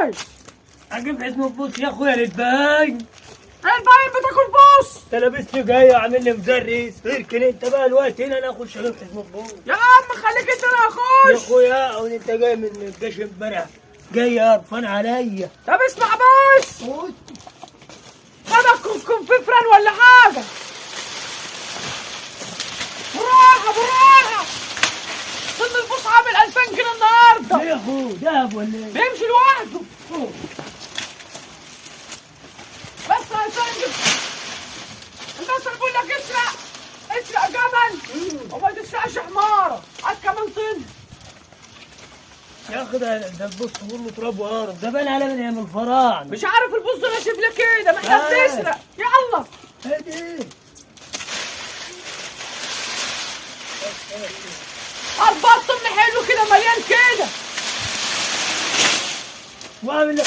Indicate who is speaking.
Speaker 1: ايه؟
Speaker 2: هجيب حزمة بوس يا اخويا للبهايم.
Speaker 1: الباين بتاكل بوس.
Speaker 2: انت لابسني جاي وعامل لي مدرس، اركن انت بقى الوقت هنا انا اخش اجيب حزمة بوس.
Speaker 1: يا عم خليك انت، انا
Speaker 2: يا
Speaker 1: اخش.
Speaker 2: اخويا او انت جاي من الجيش امبارح، جاي قرفان عليا.
Speaker 1: طب اسمع بس، انا كن في فرن ولا حاجة. بالراحة بالراحة، طن البوس عامل 2000 جنيه النهارده.
Speaker 2: ليه يا اخويا دهب ولا ايه؟
Speaker 1: بيمشي لوحده بس 2000 جنيه. المثل بيقول لك اسرق اسرق جبل وما تسرقش حماره. هات كمان طن.
Speaker 2: يا اخي ده البوس كله تراب وقرف، ده بان على من ايام الفراعنة.
Speaker 1: مش عارف البوس ده ناشف ليه كده، ما احنا بنسرق. يلا
Speaker 2: ايه ده؟
Speaker 1: 4 طن حلو كده مليان كده.
Speaker 2: واعمل